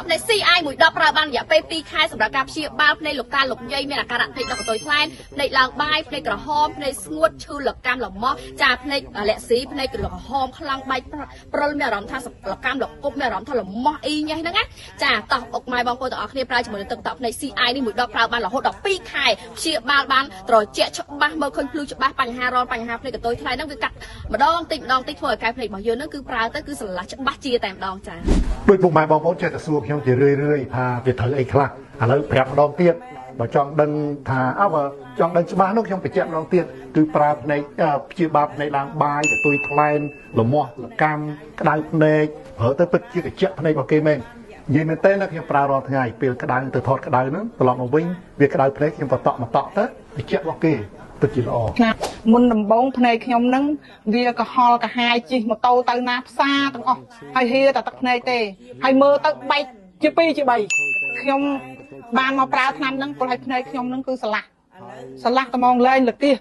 ភ្នែក CI មួយដបប្រើបានរយៈពេល2ខែសម្រាប់ការព្យាបាលភ្នែកលោកតាលោកយាយមានអាការៈភ្នែកដុះកន្ទុយថ្លែនភ្នែកឡើងបាយភ្នែកក្រហមភ្នែកស្ងួតឈឺលកាំលមាស់ចាភ្នែកលាក់ស៊ីភ្នែកក្រហមខ្លាំងបែកព្រុលមានអារម្មណ៍ថាលកាំលគប់មានអារម្មណ៍ថាលមាស់អ៊ីញ៉េះហ្នឹងណាចាតោះអុកម៉ែបងប្អូនទាំងអស់គ្នាប្រើជាមួយនឹងទឹកតក់ភ្នែក CI នេះមួយដបប្រើបានរហូតដល់2ខែព្យាបាលបានត្រជាក់ច្បាស់មើលឃើញភ្លឺច្បាស់បញ្ហារនបញ្ហាភ្នែកកន្ទុយថ្លែនហ្នឹងវាកាត់ម្ដងតិចម្ដងតិចធ្វើឲ្យកែភ្នែករបស់យើងហ្នឹងគឺប្រើទៅគឺស្រឡះច្បាស់ជាតែម្ដងចា ដោយពុកម៉ែបងប្អូនចេះតែសួរខ្ញុំជារឿយរឿយថាវាត្រូវអីខ្លះឥឡូវប្រាប់ម្ដងទៀតបើចង់ដឹងថាអើបើចង់ដឹងច្បាស់នោះខ្ញុំបញ្ជាក់ម្ដងទៀតគឺប្រើភ្នែកព្យាបាលភ្នែកឡើងបាយកតុយថ្លែនលមាស់លកម្មក្តៅភ្នែកប្រើទៅពិតជាកញ្ចក់ភ្នែករបស់គេមែននិយាយមែនទេណាខ្ញុំប្រើរាល់ថ្ងៃពេលក្តៅទៅថតក្តៅហ្នឹងត្រឡប់មកវិញវាក្តៅភ្នែកខ្ញុំក៏តក់មកតក់ទៅកញ្ចក់របស់គេពិតជាល្អ មុនដំបូងភ្នែកខ្ញុំនឹងវាកុហលកាហាយជិះម៉ូតូទៅណាផ្សារទាំងអស់ហើយហៀតែទឹកភ្នែកទេហើយមើលទៅបែកជា2ជា3ខ្ញុំបានមកប្រើថ្នាំហ្នឹងពលឲ្យភ្នែកខ្ញុំហ្នឹងគឺស្រឡះស្រឡះត្មងលែងលកៀស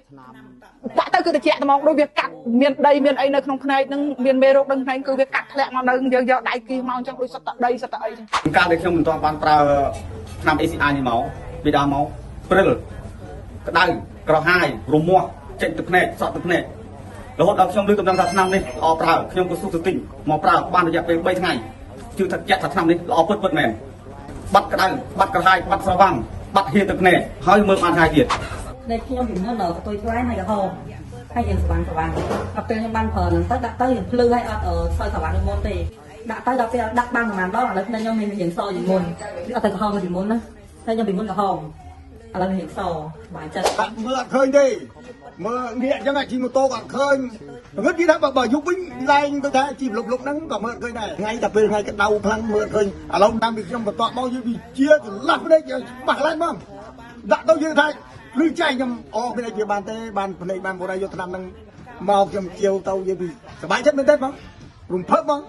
ដាក់ទៅគឺតិចត្មងដូចវាកាត់មានដីមានអីនៅក្នុងភ្នែកហ្នឹងមានមេរោគនៅភ្នែកគឺវាកាត់ធ្លាក់មកនៅយើងយកដៃគៀសមកអញ្ចឹងដូចសុទ្ធតែដីសុទ្ធតែអីចឹង កាលដែលខ្ញុំមិនទាន់បានប្រើថ្នាំ ACI នេះមកពីដើមមកព្រិលក្តៅក្រហាយរមាស់ចេញទឹកភ្នែកសក់ទឹកភ្នែករហូតដល់ខ្ញុំឮដំណឹងថាថ្នាំនេះល្អប្រើខ្ញុំក៏ស៊ូទៅទិញមកប្រើបានរយៈពេល3ថ្ងៃជឿថាជាក់ថាថ្នាំនេះល្អពិតពិតមែនបាត់ក្តៅបាត់ក្រហាយបាត់ស្រវាំងបាត់ហៀទឹកភ្នែកហើយមើលបានថ្ងៃទៀត ភ្នែកខ្ញុំពីមុនដល់កតុយថ្លែនហើយក្រហមហើយយើងស្វាងស្វាងដល់ពេលខ្ញុំបានប្រើហ្នឹងទៅដាក់ទៅយើងភ្លឺហើយអត់សយស្វាងដូចមុនទេដាក់ទៅដល់ពេលដាក់បានប្រហែលដងឥឡូវភ្នែកខ្ញុំមានរៀងសជាងមុនវាអត់ទៅក្រហមដូចពីមុនណាតែខ្ញុំពីមុនក្រហមឥឡូវរៀងសបាយចិត្ត មើលអត់ឃើញទេមើលងាកអញ្ចឹងជិះម៉ូតូក៏អត់ឃើញងឹតគេថាបើយប់វិញឡើងទៅថាជិះលុបលុបហ្នឹងក៏មើលអត់ឃើញដែរថ្ងៃតែពេលថ្ងៃក្តៅខ្លាំងមើលអត់ឃើញឥឡូវតាមពីខ្ញុំបន្តមកយើងវាជាចន្លោះភ្នែកច្បាស់ឡើងហ្មងដាក់ទៅយើងថាឬចែកខ្ញុំអូភ្នែកវាបានទេបានភ្នែកបានបុរីយកថ្នាំហ្នឹងមកខ្ញុំជាវទៅយើងពីសប្បាយចិត្តមែនទេបងរំភើបបង។